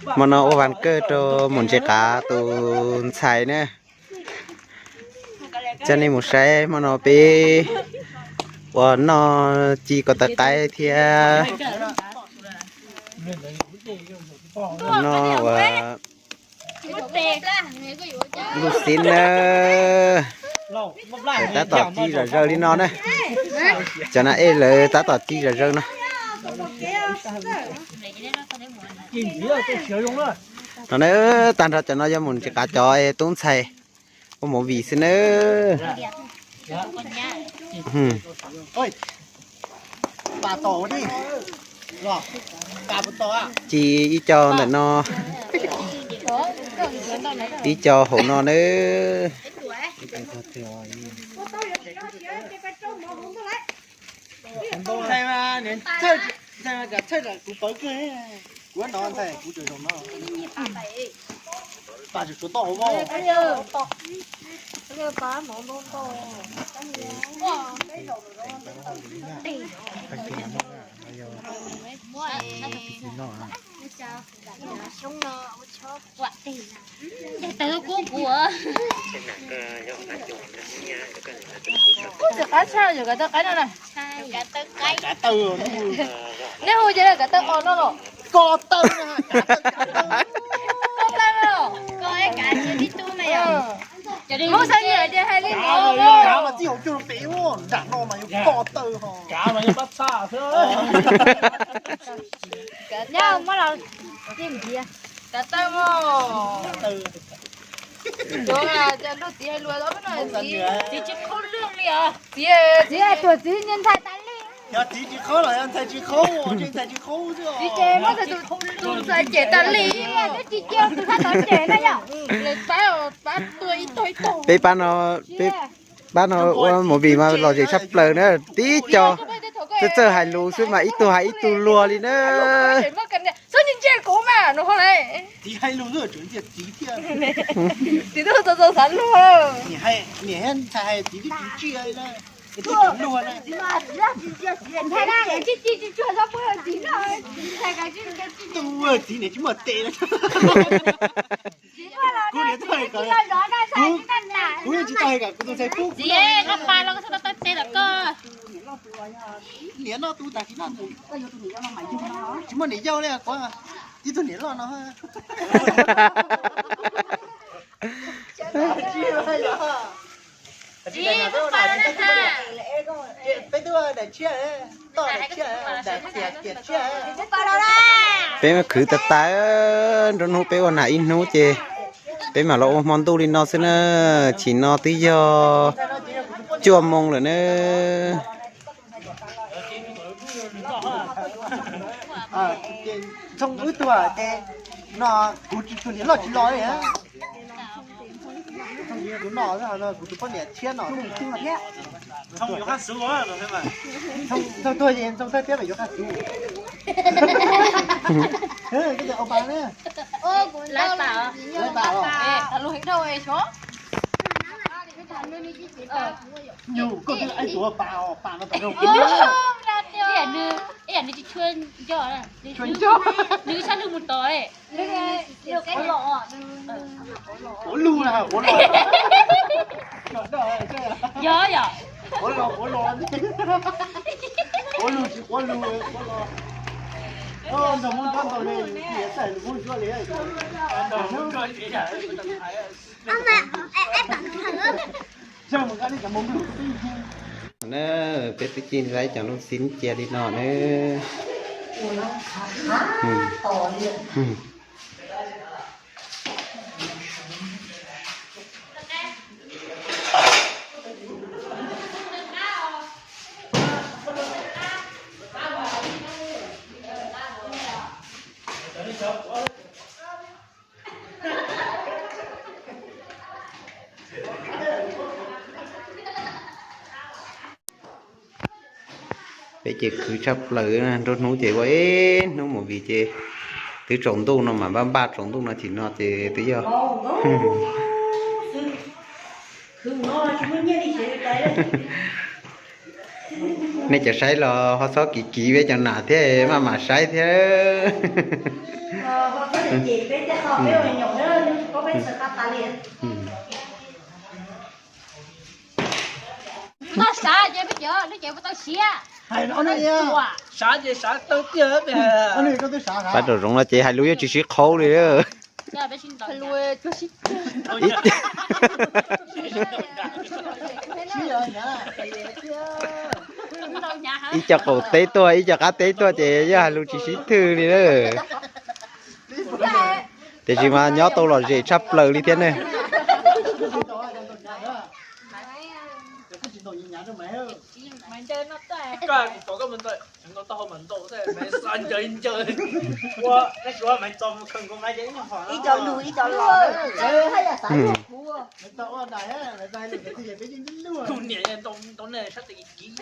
Hmo no ua vas kawj rau mus ntsis qav tus ntxhais na. Coj nej mus saib hmo no peb ua noj ci ko taw qaib thiab noj ua lub xib na. Lawv tab tom ci zom zaws li no na. Cov nas ej lawv tab tom ci zom zaws no. No na, tag nrho cov no yog mus ntsis qav cov tub ntxhais ua movie xwb na. Ci ib co ntawm no, ib co hauv no na. Kuv tsis qab tshaj yog kav taw qaib no na. Neb hu ces kav taw os no los. Ko taw, ko taw os. Lub xab yam ces hais li no. Kav mas txij hauv cuag pem nram no mas yog ko taw ho. Kav taw mog. Cov nrog txiv hais lus, txiv tsis qhov lwj li os. Txiv, txiv tuam txiv ntxhais tas li. Yog txiv tsis qhov los yog ntxhais tsis qhov, txiv ces muab tus ntxhais cem tas li, twb tsis cia tus sab tod cem na yom. Peb pab no, peb pab no ua movie mas lom zem tshaj plaws na, tib co txawj txawj hais lus xwb mas ib tug hais ib tug luag li na. Txiv hais lus, txiv thiaj, txiv tau tau xav luag. Niam thiab ntxhais hais txiv twb tsis ntsia na, txiv luag na. Txiv niam tsis muaj tes na. Kuv niam txawj hais kom, kuv yeej tsis tau hais kom kuv tus ntxhais pub kuv. Txiv, koj pa los koj txhob tau tau tes tom koj. Niam no tu tas tsis noj, tsis muaj niam yau li kuv, tib tug niam loj no. Peb twb daim tshiab, toj daim tshiab, daim tiam tiam tshiab. Peb mas khwv tas tas, nruab hnub peb ua nam ib hnub ces peb mam los ua hmo ntuj li no xwb na. Chim no twb yog cuaj moo lawm na. Ntxhoo wb tuag ces no kuv tus niam loj tsis los li. Tus no, kuv tus poj niam tshiab no. Ntxhoo tuag ces Ntxhoo thawj thiab mas yuav qaj xuv. Koj tias ua pas na. Lawv pas os. Nyuj koj twb ib tug pas os, pas no tas zog. Ib yam nws tsis tshua nco, nws sab nws mus tod. Quav lug na, quav lug. Yog yom. Quav lug, quav lug. Quav lug tsis quav lug, quav lug. Nrog Hmoob nrog ntau li, txawj lus Hmoob Suav li. Na, peb twb cig laib cov lub xib cia li no na. Peb ces khwv tshaj plaws, nruab hnub ces ua ib hnub movie ces twb tsaus ntuj no mas npaj npaj tsaus ntuj no chim no ces twb yog. Nej cov saib los ho txhob kiv kiv peb cov nam thiab maj mam saib thiab. Ces peb tej qho peb ua nyuam, peb txhawv qab tas li. Noj sav ces peb cov nej ces ua tau siav. Sav ces sav tawg tiag. Pab rau zoov no ces hais lus yuav tsis sib qhaub li. Ib co qaum teb tuaj ib co qab teb tuaj ces yog hais lus tsis sib thwj li lawm. Tiam sis mas nyob tau lom zem tshaj plaws li thiab ne. Ib co lus ib co los. Tus niam ntau nej sab tes kiv.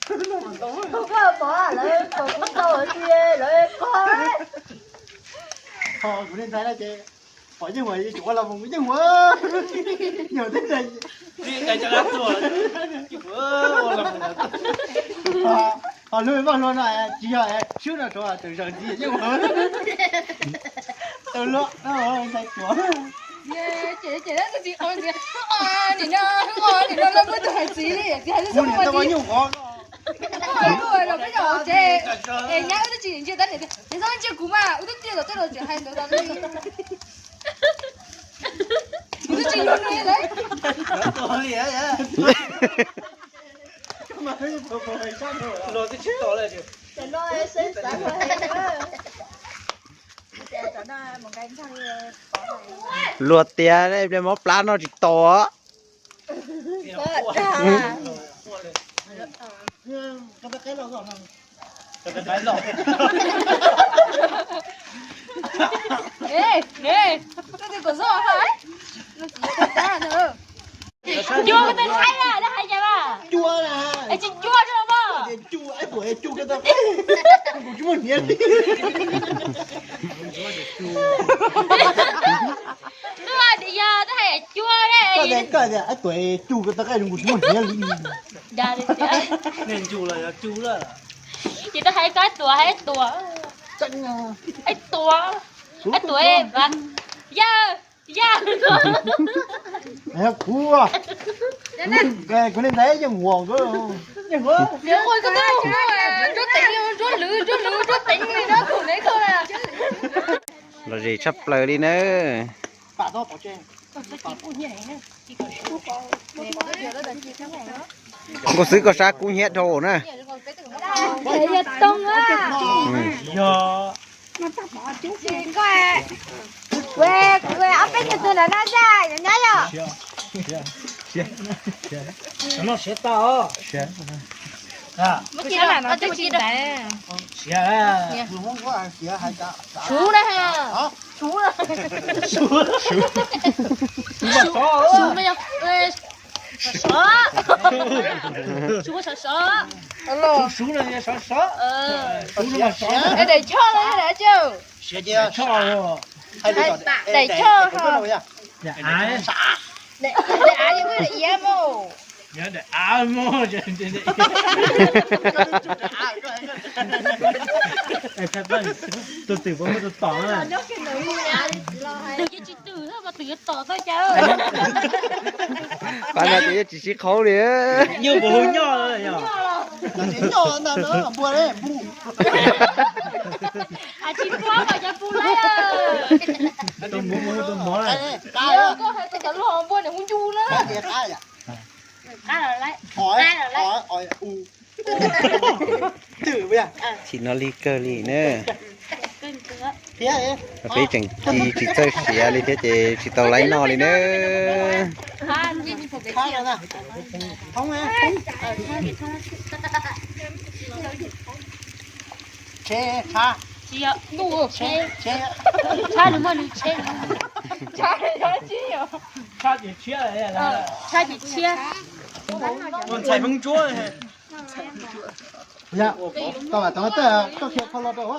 Kuv koj pom lawv kom kuv tau tias lawv koj. Tho kuv nej ntxhais no ces pom yeej ua yuav tsum ua los mus yeej ua. Nyuam twb ntxhais yeej ua los mus. Ho hlub vaj hlub no tsis yog swb no rau tawm zaws ntxiv yeej ua. Tau luaj no ntxhais tuav. Nim no, nim no lawv muab tus hais txiv li, txiv hais xub xub mas txiv. Nyab wb twb tsis ntsia tab nim, nim no ntsia kuv mas wb twb tiaj tom tej los tseem hais ntawd tas li. Kuv twb tsis yug nws lawm. Luag twb tsis tau lawm. Luag tias pliag mob plab no tsis tau. Cua koj tau nthaib a, lawv hais cas mas? Cua na. Es tsis cua rau mas. Twb yog twb hais cua ne. Koj tias, koj tias, ab, tuam cu ko tau qab zoo kuv tsis muaj hniav li. Ces tau hais koj tuam hais tuam. Ab tuam, ab tuam, yawg, yawg. Kuv, kuv niag ntxhais yeej huam nkawd. Nruab teev, nruab lwv, nruab lwv, nruab teev li no tus me koj na. Lom zem tshaj plaws li na. Nkauj xwb koj sab kub hnyiab dhau na. Yog too a. Kuv ob peb nyuag tug ntawm no zaj yog nyab yog. Noj siav tau. Siav, suv na. Suv na. Suv no yog sov sov. Suv no yog sov sov. Daim choj no yog daim cau. Daim choj. Daim av, daim av, daim av mog. Tus twm puas muaj tus tom na? Twm ces tsis twm, twm yuav tom tau cas. Pab no ces yeej tsis sib qhaub li. Nyuj puas hu nyoj? Tsis pub mas cas pu laib. Tus mov, tus mov. Koj hais tus cov lus npua nws hu ncu na. Chim no lig kawg li na. Peb tseem ci tsis txawj siav li thiab ces tsis tau laib noj li na. Tshab nws muaj nws tsheb. Tshab ces tshiab. Ntxhais Hmoob Ntsuab. Tau, tau, koj khiav kho los rau.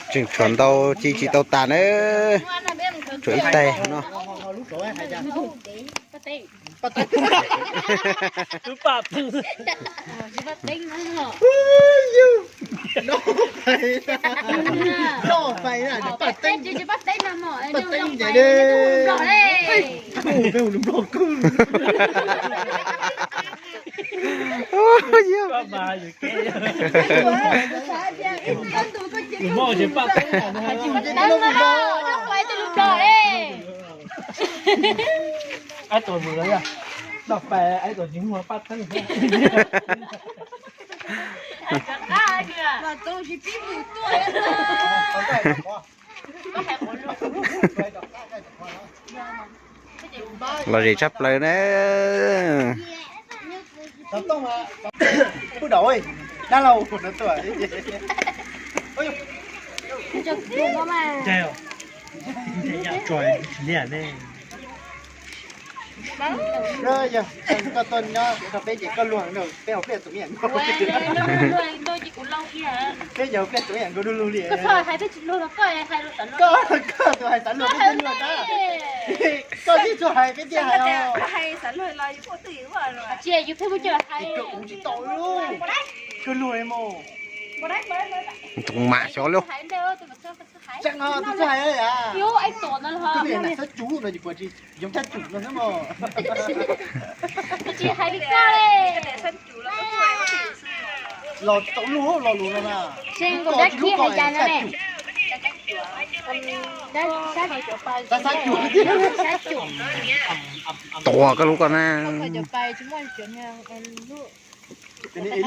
Tseem tshuav ntau ci tsis tau tas na. Tshuav ib tais no. Paj teeb. Lub paj teeb. Loj pais na, loj pais na, paj teeb, paj teeb ncaim de. Peb hu lus Nplog kawg. Aib tuaj mus lawm, noj pais aib tuaj tsis muag paj teeb. Lom zem tshaj plaws na. Pub dam, dab laug no tuaj. Yog koj tuaj nyob rau peb ces koj luag no, peb hauv pliaj tus me nyuam nkaus. Peb yog hauv pliaj tus me nyuam nkaus du lug li. Koj, koj tus hais xav luag peb thiaj luag na. Koj tib tug hais peb thiaj hais os. Koj tsis tau, kawg luag li mus. Tus mam xyov lub. Tseeb os, tus txawj hais yam. Tus niam xab cum no ces puas tsis yoov tshab cum no xwb mos. Tsis hais li koj li. Los tau lub lo lus no na. Koj tsis lub koj tshab cum. Xab cum. Tuaj koj lub koj na.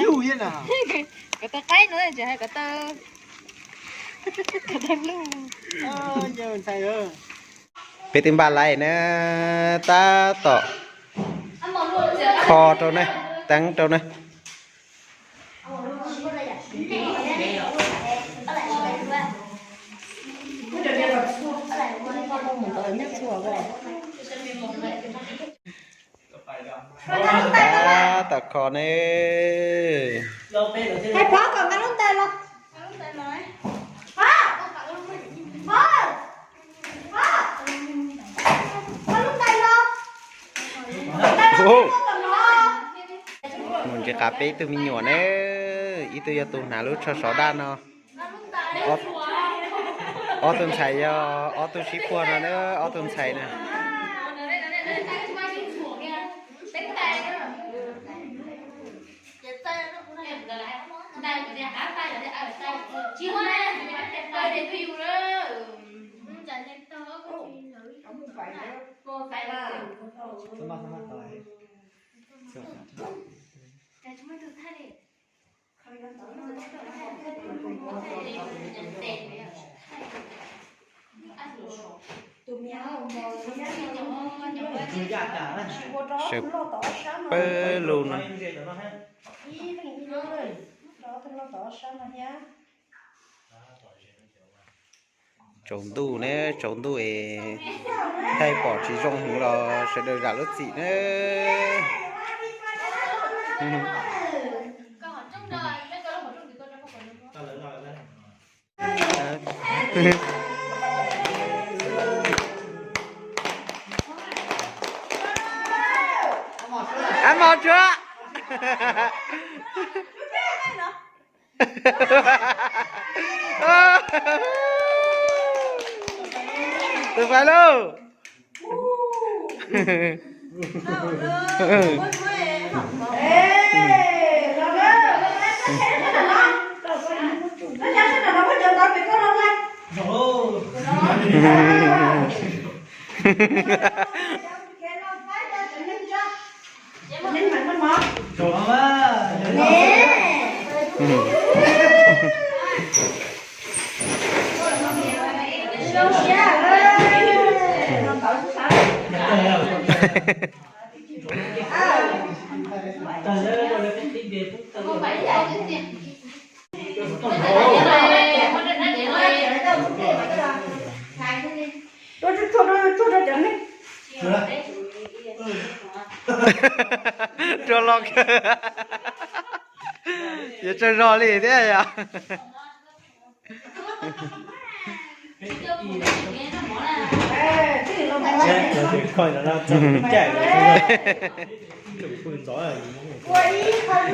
Lub thiab na. Kom tau qaib no tsis hais kom tau, kom tau lub. Peb twb npaj lais na, tab tom kho rau na, teeb rau na. Tab tom kho ne. Hais Pov kom nqa lub ntais los. Pov, Pov, Pov, nqa lub ntais los. Mus nrhiav qab peb tug me nyuam ne, ib tug yog tus hnav lub tsho sov daj no. Ob tug ntxhais yog ob tug sib puag no na, ob tug ntxhais na. Sawv pawg lug no. Tsaus ntuj ne, tsaus ntuj es thaij pom tsis zoo heev los sawv daws zam lub txim na. Ab mos tsuag. Tus fais lauj. Rau los yuav tsaug zog li thiab yom.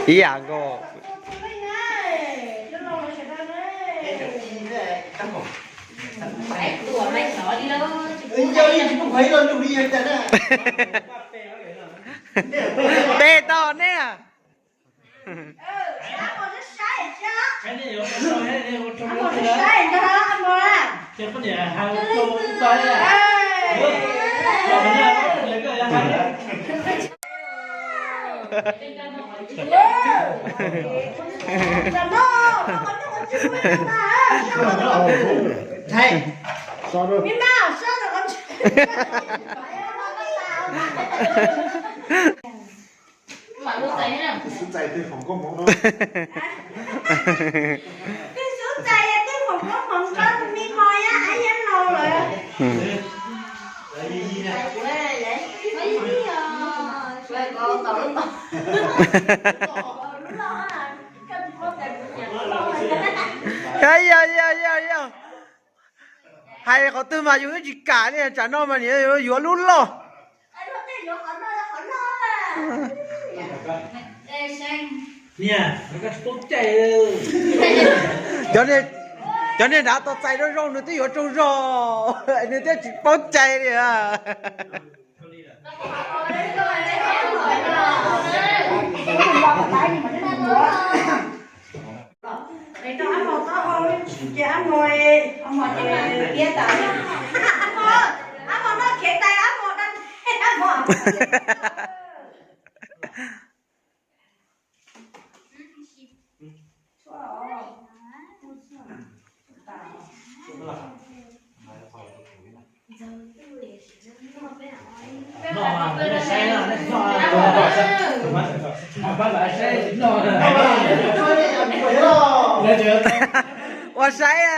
Ib yam nkaus. Peb tau nej. Xub txais tej foom koob hmoov no. Tej xub txais tej foom koob hmoov tso tus me mos ya, a ya laus lawm. Yog yog yog yog. Hais qhov twg mas yus twb tsis kam li, tsam no mas nws yuav lub loj. Cov niag nrad tau txais zoo zoo nws twb yuav tsaug zog, nws thiaj tsis paub cai li. Ua saib a.